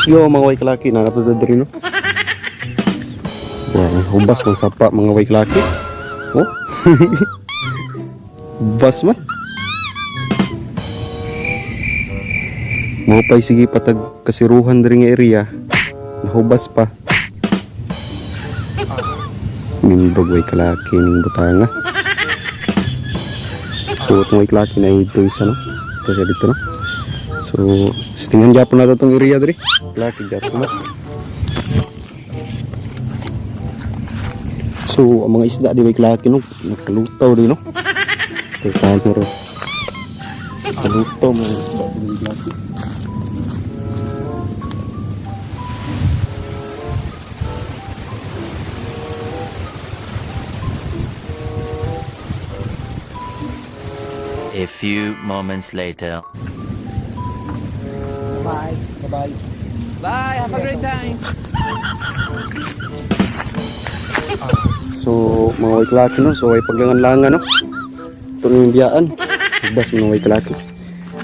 Yo, mga way kalaki na nato diri, no. Wow, hubas man sapa, mga way kalaki. Oh. Hubas man. Mo pa'y sige patag kasiruhan diri nga area. Nahubas pa. Nimbag, way kalaki, ning butanga. So itong way kalaki na ito isa, no. Ito siya dito, no. So tingan gyapon nato tong area diri. Kalaki gyapon na. So ang mga isda di, way kalaki, no, nagkalutaw di, no. Teka, pero kalutaw mga isda di, way kalaki. A few moments later. Bye. Bye. Bye. Have a great time. So, mga way kalaki, no? So, ay paglangan-langan, no? Ito na yung biyaan. Bas, mga way kalaki.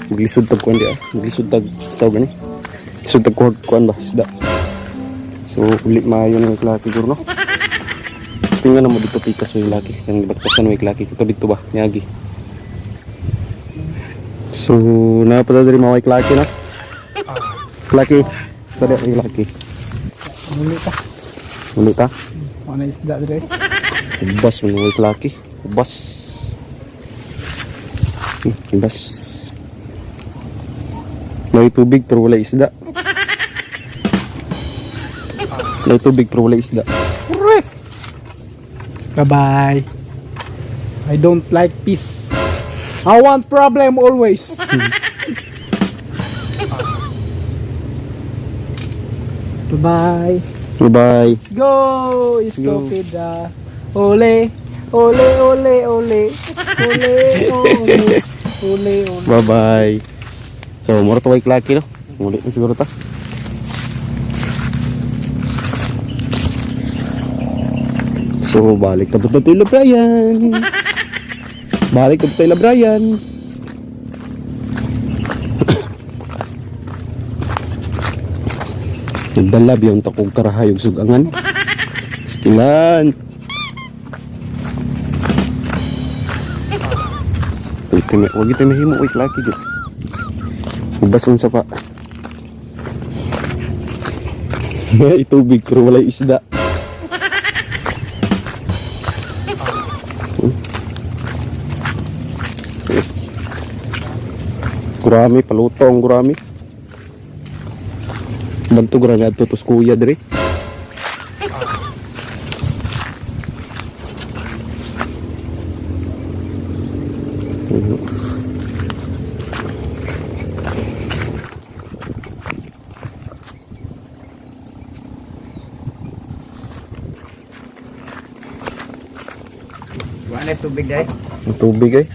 Maglisod tag kuan di ah. Maglisod tag staw gani. Lisod tag kuhag kuan ba? Isda. So, uli maayo na way kalaki guro, no? Tapos tingnan na mo dito pikas, way kalaki. Yang bagtasan, way kalaki. Ito dito ba? Nyagi. So, napada diri mga way kalaki, no? Kalaki. Sada way kalaki. Muli ta. Uli ta. Ano isda dire? Ubas mga way kalaki. Ubas. Ubas. May tubig pero wala isda. May tubig pero wala isda. Correct. Bye-bye. I don't like peace. I want problem always. Bye-bye. Bye-bye. Go, Go. Estupida. Ole, ole, ole, ole. Ole, ole. Ole, ole. Bye-bye. So, mura to way kalaki, no? Muli na siguro ta. So, balik na po tayo, Brian. Balik na po tayo, Brian. Nagdala biyang takog karahayog sugangan. Stilan. Wait, wag ito mahimo, wait, laki gid. Ubas man sa pa. May tubig pero walay isda. Gurami, paluto ang gurami. Bantog ra na tos kuya dire. Wala na tubig dahil. Ang tubig ay.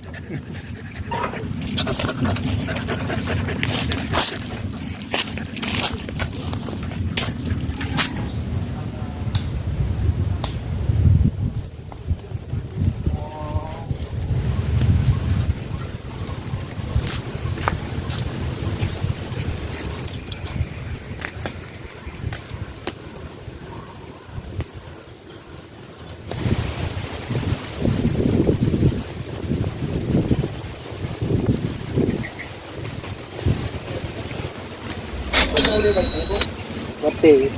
Wate.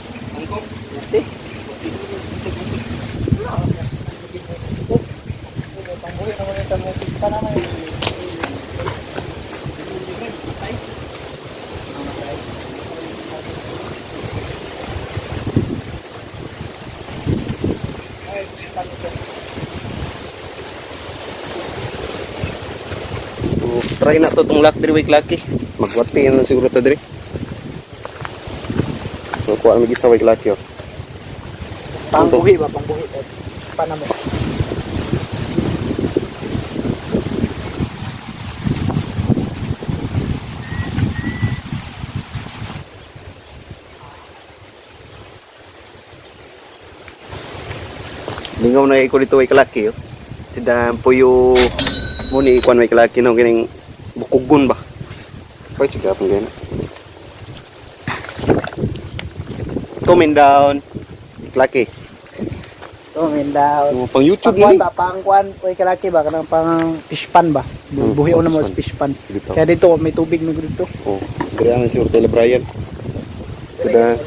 Wate. So, try na to tong lock diri, way klaki. Magwati na lang siguro to diri. So, kuha na mag-isa, way klaki oh. Pangbuhi ba? Pangbuhi. Panamo. Lingaw na ko dito, way kalaki oh. Tidan puyo mo ni kuan, way kalaki, no, kining bukugon ba. Pwede sige apon gani. Comment down. Klaki. Comment down. Oh, pang YouTube ni. Pangkuan ba? Pangkuan. Uy, kalaki ba? Kanang pang fish pan ba? Buhi na mo fish pan. fish pan. Dito. Kaya dito, may tubig na dito. Oh, gaya si Ortela Brian. Kada.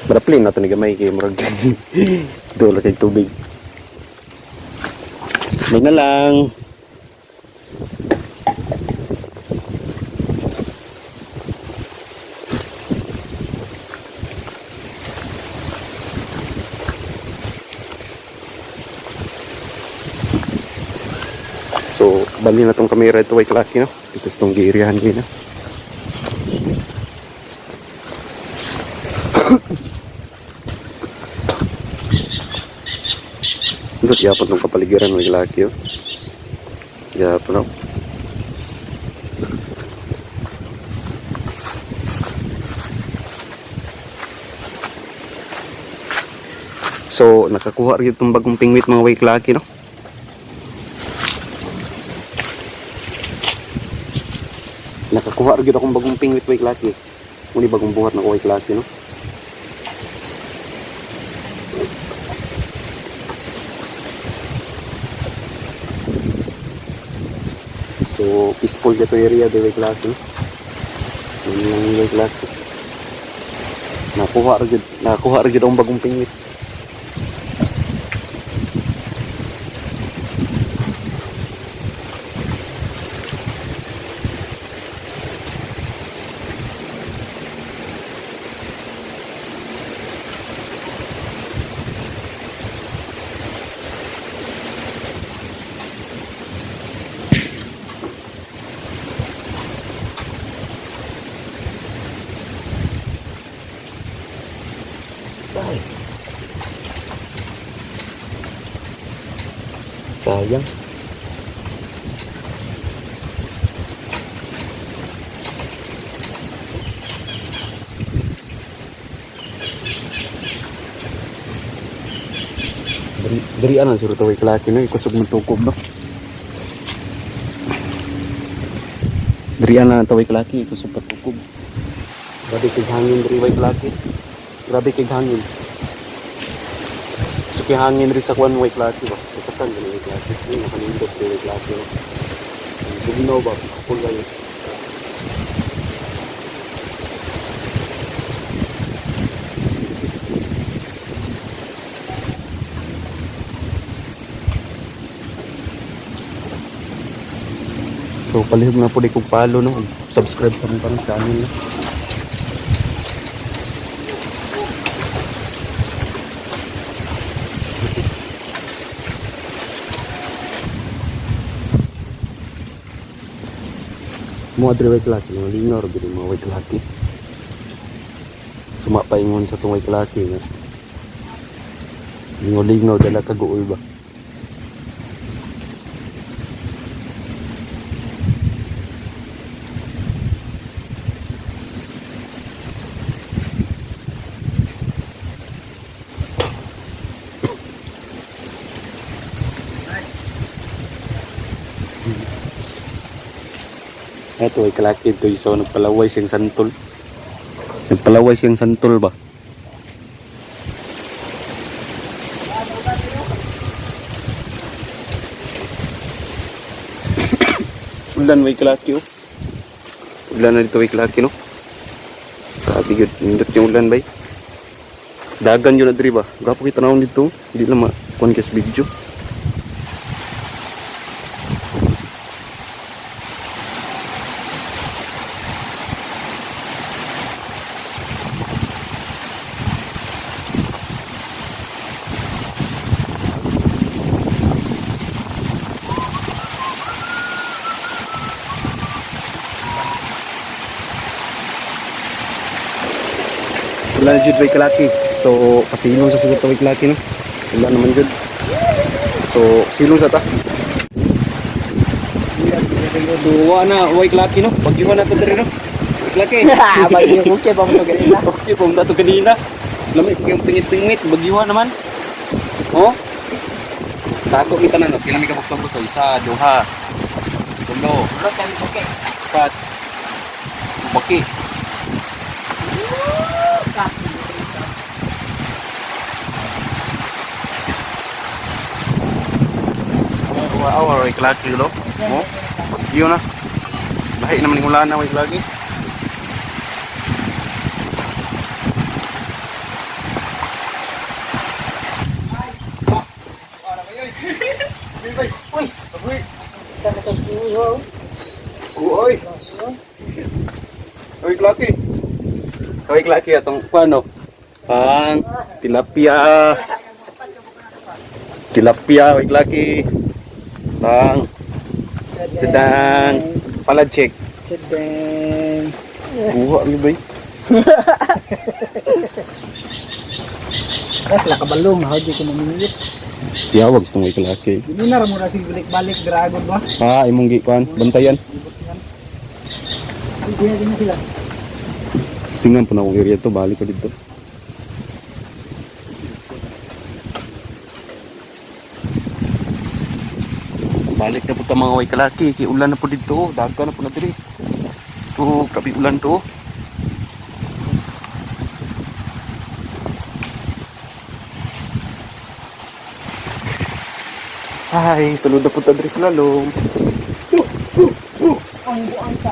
Baraplin na to ni gamay kay murag. Dola kay tubig. May na lang. So, bali na tong kamera ito kay Klaki, no? Dito sa tong giiriyahan kayo na. Ito, yapon tong kapaligiran may Klaki, oh. Yapon, no? So, nakakuha rin itong bagong pingwit mga way Klaki, no? Nakakuha rin akong bagong pingwit way klaki. Muni bagong buhat na way klaki, no? So, peaceful dito area de way klaki. Yun lang yung way klaki. Nakakuha rin akong bagong pingwit. Sayang. Diri diri ana sur taway klaki no kusog man tukob no. Diri ana taway klaki kusog patukob. Grabe kay hangin diri way klaki. Grabe kay hangin. So kay hangin rin sa kuan way klaki ba. Usakan gani way klaki. Ni nakanindot kay way klaki. No? Ang Bugnaw ba kapul kayo. So palihog na po di kong follow no. Subscribe sa akong parang channel no. Mga diri way klaki, mga lingaw ra gid mga way klaki. Suma paingon sa tong way klaki nga. Lingaw-lingaw dala kaguol ba. Eto ay kalaki ito iso nagpalaway siyang santol. Nagpalaway siyang santol ba? Ulan may kalaki oh. Ulan na dito may kalaki no. Grabe yun, nindot yung ulan bay. Dagan yun na diri ba? Gapo kita naon dito. Hindi na ma-kuhan kas video. Wala na jud way kalaki. So pasilong sa siguro way kalaki no. Wala naman jud. So silong sa ta. Duwa na way kalaki no. Bagyuhan na ta diri no. Way kalaki. Bagyo, okay pa mo ganina. Okay, pumunta to kanina. Lamig ko yung pingit-pingit, bagyuhan naman. Oh. Tago kita na no. Kailan may kabuksan ko sa isa, duha, tulo, Okay. apat, baki. Wow, way klaki lo. Mo. Bagyo na. Lahi naman ning ulan na way klaki. Uy. Uy, klaki. Uy, klaki atong kuano. Pang tilapia. Tilapia, uy, klaki. Pang sedang palajek. Sedang. Kuha ni bay. Kas la kabalong ha di ko mamingit. Tiyawag sa tong klaki. Dili na ra mo na sig balik-balik dragon ba. Ah, imong gi kuan, bantayan. Hindi na sila. Stingan po na akong area to, balik ko dito. Balik na po ta mga way kalaki, kay ulan na po dito, daga na po na diri. To, grabe ulan to. Ay, sulod na po ta diri sa lalom. Ang buang ta.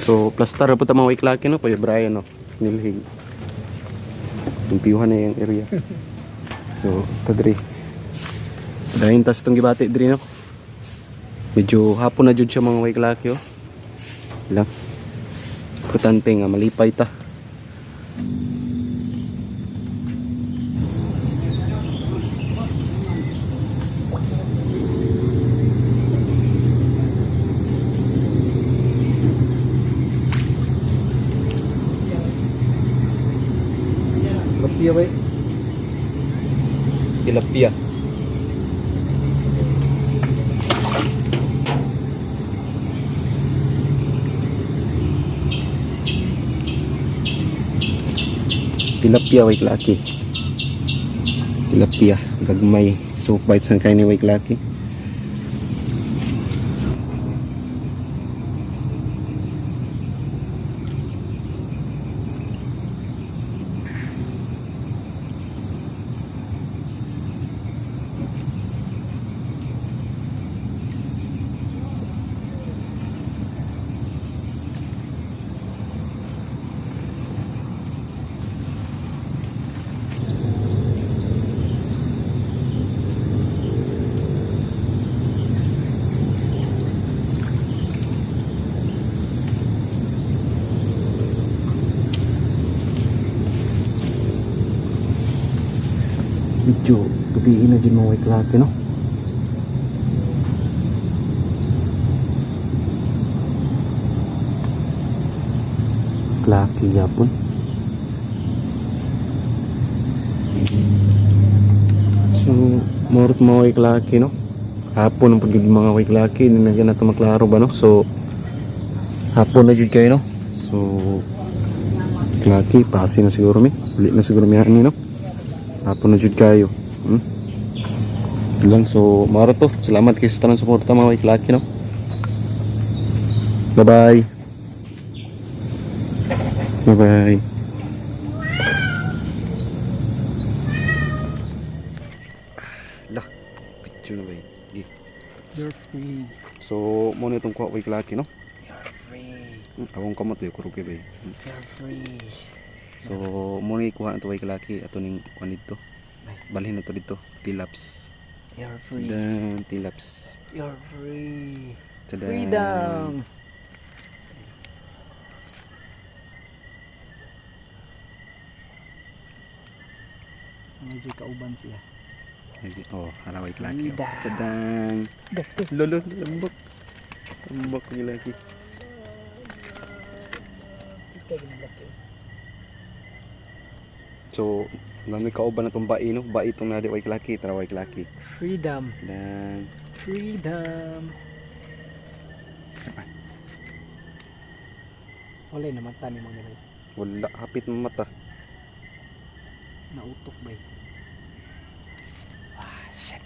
So, plastar na po ta mga way kalaki no, Kuya Brian no. Nilhig. Limpiyuhan na yung area. So, ito diri. Dahin tas itong gibati diri no. Medyo hapon na jud siya mga way kalaki oh. Lang. Importante nga malipay ta. Tilapia ba? Tilapia. Tilapia way klaki. Tilapia gagmay. So bites ang kain ni way klaki. Medyo gabiin na dyan mga way klaki no. Klaki yapon. So, morot mga way klaki no. Hapon ang pagiging mga way klaki, hindi na dyan nato maklaro ba no. So, hapon na jud kayo no. So, klaki, pasi na siguro mi. Uli na siguro mi ani no. Hapon na jud kayo. Lang so maro to. Salamat kay sa tanang suporta mga way klaki no. Bye bye. Bye bye. Lah, picture na ba yun? Gi. You're free. So, mo na itong kuha way klaki no. You're free. Akong kamot eh, kurugi ba yun? You're free. So, mo na ikuha na ito way klaki ato ning kuha dito. Balhin na to dito. Tilaps. You're free. Dan tilaps. You're free. Tadaan. Freedom. Medyo kauban siya. Oh, haraway klaki. Freedom. Tadang. Lolo, lambak. Lambak ni laki. So, nami kauban na tong bai no, bai itong nadi way klaki, tara way klaki. Freedom. Dan Freedom. Wala na mata ni mga nila. wala hapit mata. Nautok bay. Ah, shit.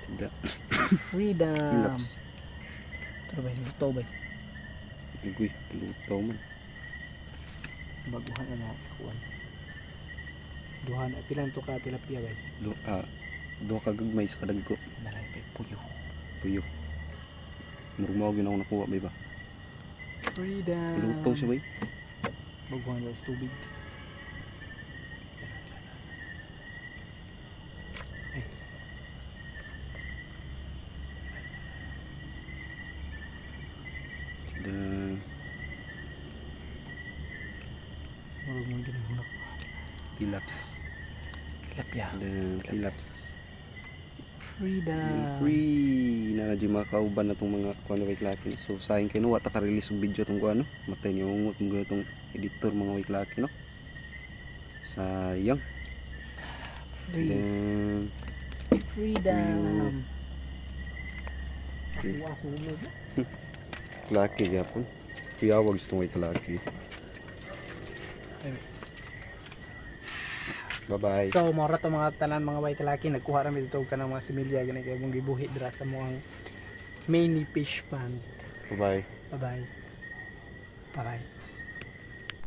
Tidak. Freedom. Relax. Tara bay, luto bay. Uy, lutaw man. Baguhan na na sa kuwan. Duhan, pilan to ka tilapia bay. Do, ah, duha ka gagmay sa kadagko. Nalay bay, puyo. Puyo. Murag mao gyud ako nakuha bay ba. Freedom. Lutaw siya bay. Baguhan na sa tubig. Ay. Tidak. Murag mo ginahunap. Tilaps. Tilapia. Then tilaps. Freedom. Free na di makauban na tong mga kuano kay klaki. So sayang kay no wa ta ka-release og video tong kuano. Matay ni ungot mo tong editor mga way klaki no. Sayang. Free. Then Freedom. Okay. Ako ako mo. Klaki gyapon. Kuyawag sa tong way klaki. Ay. Bye-bye. So, mora to mga tanan mga way kalaki, nagkuha rami dito og kanang mga similya gani kay mong gibuhi dira sa moang mini fish pond. Bye-bye. Bye-bye. Bye-bye.